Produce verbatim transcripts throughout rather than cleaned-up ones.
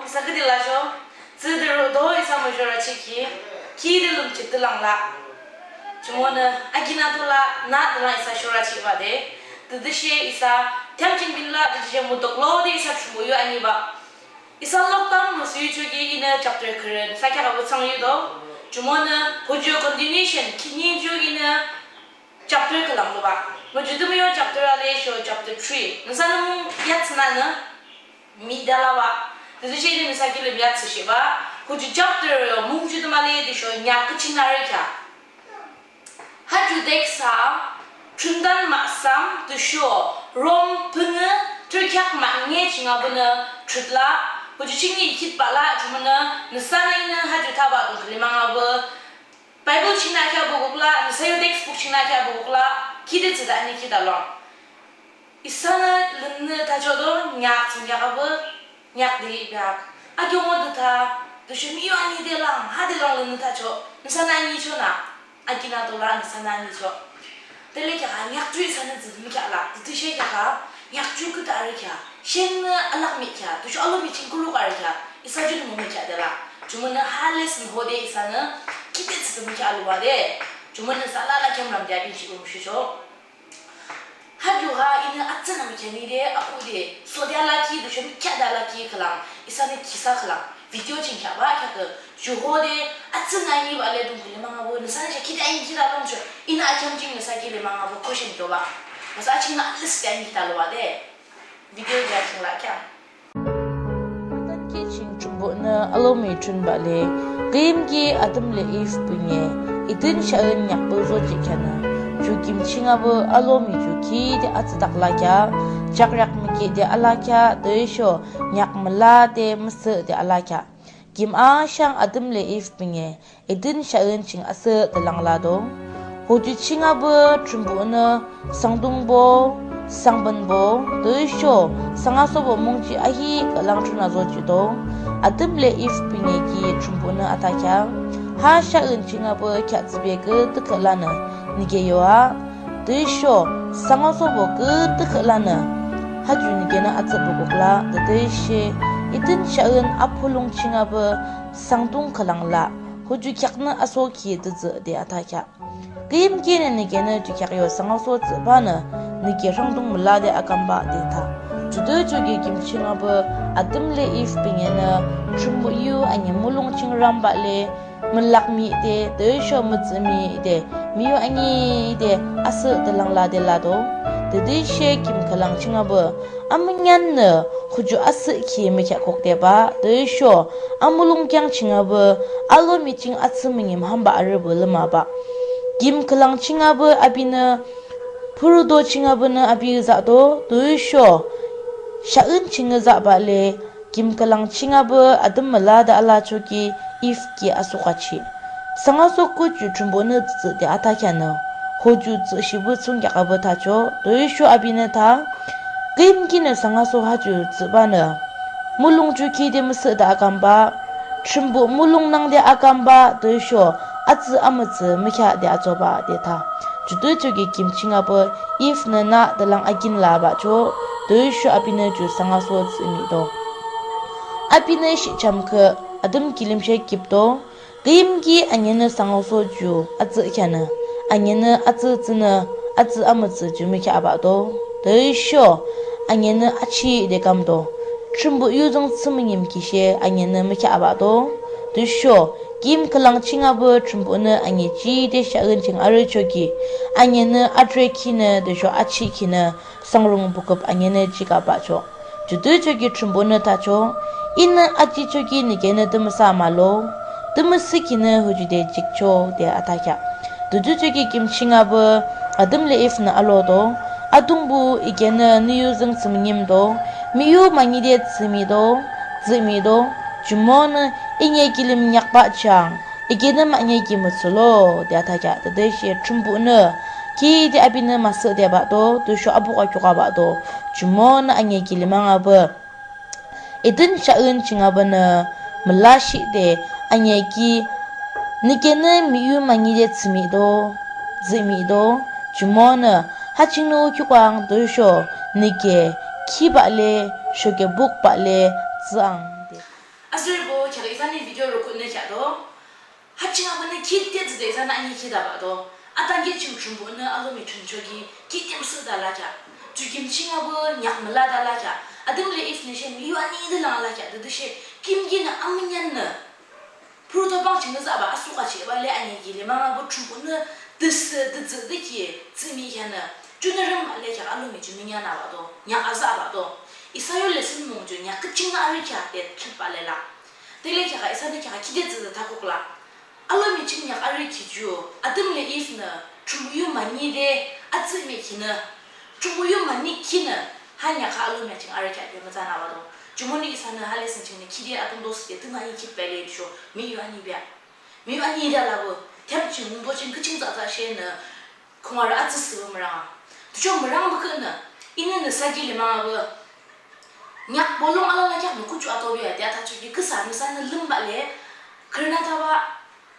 Isa küde lasho, tsüde rudo isa muzhorachihkhi, khide lümchitde lang la. Jumonü akinatola nüde lang isa shorachihbah de. Tütüshe isa thiyam ching binlah, tütüshe mutuklode isa Thrünpuh yu anibah. Isa lockdown musu yuchoki inü chapter khürü nüsa kheak abuh thsangyudo. Jumonü huju continuation khihni ju inü chapter khülang lubah. Muju tümü yo chapter ale sho chapter three. Nüsanü mung yatsünanü mide labah. Tütüshe inü nüsa kilim yatsüshihbah. Huju chapter yo mung ju tümü ale tüsho nyak küching arü kheak. Huju text a, Thrünpuhnü mahsam tüsho Rom püngü thürükheak mahne ching abünü thrütlah, huju ching yikhitbah la. Jumonü nüsanü inü huju thabah dungkheak limang abüh, Bible ching nü kheak bukuklah, nüsa yo textbook ching nü kheak bukuklah, khide tsüde ani khide long. Isanü lünnü thachodo nyak thsungkheak abüh, nyak de kheak. Akeongo de tha, tüsho miyu ani de lang, hade lang lünnü thacho, nüsanü anicho nü. Akinatola nüsanü anicho. Tüle kheak a nyak ju isanü tsüde mükheah la, tütüshe kheak a, nyak ju küde arü kheak, shengnü alakmih kheak, tüsho alomi ching kuluk arü kheak, isa junü mümükheahde la. Jumonü ha lesson hode isanü, khide tsüde mükheah lubah de. Jumonü nüsa alala kheamrang de abinshibo mushucho. Huju ha inü atsünü mükheanide, akhuhde, sode alakhi, tüsho mükheahde alakhi khülang, isanü khisa khülang, video ching kheahbah kheakü, ju hode, atsünü anibah le dungkheak limang abüh, nüsanü she khide ani khide longcho, inü akhüm ching nüsa ki limang abüh question kheahbah. Nüsa ching nü list de ani khide lobah de. Video ja ching lakheah. Atanki ching Thrünpuhnü alomi thrünbah le, küyimki Adam le Eve binye, Eden shaün nyakpü zojihkheanü, ju kim ching abüh alomi ju khide atsüdak lakheah, jakrak mükihde alakheah, tüsho nyak mülade müsühde alakheah. Kim ashang Adam le Eve binye, Eden shaün ching asühde lang lado. Huju ching abüh Thrünpuhnü sangdungbo, sangbenbo, tüsho sangasobo mungji ahihkhüh lang thrüna zojihdo. Adam le Eve binye ki Thrünpuhnü athakheah, ha shaün ching abüh kheahtsübe küdükhüh lanü nüke yoa, tüsho sangasobo küdükhüh lanü huju nükenü atsühpü kuklah, tütüshe Eden shaün apulung ching abüh sangdung khülang la, huju kheaknü asokhi dütsüde athakheah. Küyimkinü nükenü ju kheak yo sangaso tsühbanü nüke rhangdung mülade akambah de tha. Judüchoki kim ching abüh Adam le Eve binyenü Thrünpuh yu ani mulong ching rambah le, mülakmihde, tüsho mütsümihde, miyu anide asühde lang lade lado. Tütüshe kim khülang ching abüh amüneannü huju asühkhi mükheahkukde bah, tüsho amulong kheang ching abüh alomi ching atsü müngüm hambah arübah lümbah. Kim khülang ching abüh apinü pürüdo ching abünü api yüzahdo, tüsho shaün ching yüzahbah le, kim khülang ching abüh Adam mülade alachoki Eve ki asühachih. Sangaso kuju Thrünpuhnü tsütsüde athakheanü, huju tsühshihpü thsungkheak abüh thachoh, tüsho apinü tha, küyimkinü sangaso huju tsühbanü mulong ju khide müsühde akambah, Thrünpuh mulong nangde akambah, tüsho atsü amütsü mükheahde atsobah de tha. Judüchoki kim ching abüh Evenü nüde lang akin labahchoh, tüsho apinü ju sangaso tsühmihdo. Apinü shihchamkhüh Adam kilimshe kipdo. Küyimki anenü sangaso ju atsühkheanü, anenü atsütsünü atsü amütsü ju mükheahbahdo. Tüsho anenü achihde kamdo. Thrünpuh yuzüng thsümüngümkhi she anenü mükheahbahdo. Tüsho kim khülang ching abüh Thrünpuhnü ane jide shaün ching arüchoki, anenü adrekhinü tüsho achihkhinü sangrung buküp anenü jikabahchoh. Judüchoki Thrünpuhnü thachoh, inü ajichoki nükenü tümüsa mahlo, tümüsükhinü hujude jikchoh de athakheah. Judüchoki kim ching abüh Adam le Evenü alodo, Atungpuh, I kenü nü yuzüng thsümüngümdo, miyu mangide thsümihdo, tsühmihdo, jumonü I ne kilim neak bahchang, I kenü mahne ki mütsülo de athakheah. Tütüshe Thrünpuhnü khide apinü müsühde bahdo, tüsho abuh akhiukabahdo, jumonü ane kilim ang abüh Eden shaün ching abünü mülashihde ane ki nükenü miyu mangide thsümihdo, tsühmihdo, jumonü ha ching nü khiukang tüsho nüke khibah le, shoke bukbah le tsüang de. Azürübo, kheak isanü video record nü kheahdo. Ha ching abannü khide thsüde isanü anikhitbah do. Atanki ching Thrünpuhnü alomi thrünchoki khide müsühde lakheah. Ju kim ching abo neak mülade lakheah. Adam le Eve nü she miyu anide lang lakheah. Tütüshe kim kinü amüneannü püpürü tobang chingnü thsübah asukachihbah le ani ki limang abo Thrünpuhnü tüshe tütsü de ki thsümüneannü junü rümbah le kheak alomi ju minyana bah do. Neak azabah do. Isa yo lesson mung ju neak küching arükheah de tripbah le la. Tüle kheak isanü kheak khide thsüde thakuk la. Alomi ching neak arükhi ju Adam le Eve nü Thrünpuh yu manide atsü mükhinü, Thrünpuh yu manikhinü ha neak alomi ching arükheah de mütsanü bah do. Jumonü isanü ha lesson chingnü khide atungdo thsüde tümü anikhitbah le tüsho miyu anibah. Miyu anide laba. Thiyam ching mungbo ching küching thsatsa shenü khungarü atsü thsübah mürang. Tüsho mürang bükünü inü nüsa ki limang abo neak bolung alala kheak nü kuchu atobah de athachoki küsa nüsanü lümbah le, khürünü thabah,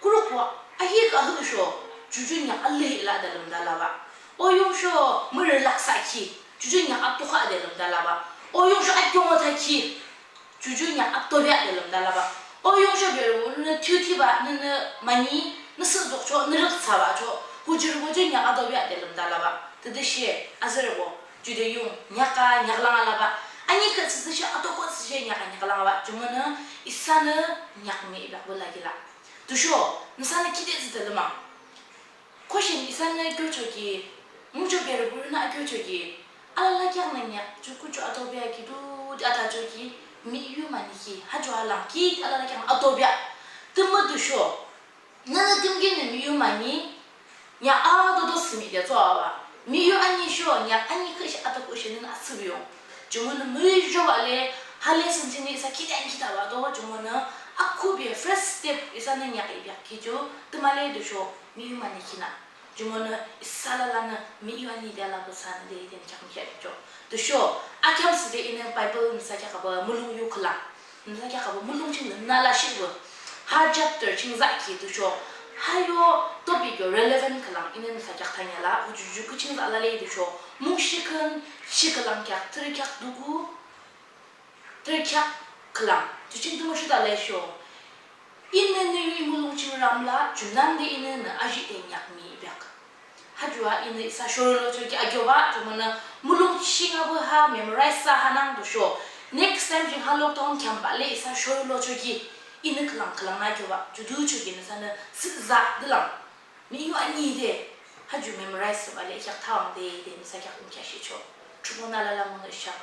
kurukbo ahihkhüh ahihsho, juju neak alihkhüh la de lümde labah. O yungsho mürü laksahkhi, juju neak atokha de lümde labah. O yungsho akyongo thakhi, juju neak atobah de lümde labah. O yungsho bürübo nünü thiuthibah, nünü mani, nü thsüdokcho, nü rükthsabahcho, hujirübo ju neak atobah de lümde labah. Tütüshe azürübo, jude yung neak a neak lang labah. Anikhüh thsüshe, atokho thsüshe neak a neak lang labah. Jumonü isanü neak mihbah bo lagi la. Tüsho nüsanü khide thsüde lümang. Question isanü kyochoki, mungcho bürübo nü akyochoki, alala kheak nü neak ju kuchu atobah ki du de athachoki, miyu manikhi, ha ju alangkhi alala kheak atobah. Tümü tüsho nünü kim kinü miyu mani, neak adodo thsümüde thsübah. Miyu anisho neak anikhüh she atokho she nünü atsübah yung. Jumonü muzhobah le, ha lesson chingnü isa khide anikhitbah do, jumonü akhuhbe first step isanü neak ibah ki ju tümü le tüsho miyu manikhinü. Jumonü isa lalanü miyu anide laba thsanü de iten kheak mükheahcho. Tüsho akheam thsüde inü Bible nüsa kheak aba mulong yu khülang, nüsa kheak aba mulong chingnü nü lashihbah. Ha chapter ching zakhi tüsho ha yo topic yo relevant khülang inü nüsa kheak thanya la, o juju küching za la le tüsho Mungshi Khün shi khülang kheak thürü kheak duku, thürü kheak khülang. Ju ching tümü shita le sho, inü nü yu i mulong ching ramla, junangde inü nü ajide neak mihbah. Ha ju a inü isa shorülochoki akhiuba, jumonü mulong ching abo ha memorize thsa hanang tüsho, next time ching ha lockdown kheambah le isa shorülochoki inü khülang khülang nü akhiuba, ju tüchoki nüsanü thsüza de lang. Miyu anide, ha ju memorize thsübah le kheak thabah de de nüsa kheak mükheahshihcho. Thrünpuhnü alala müngühshang.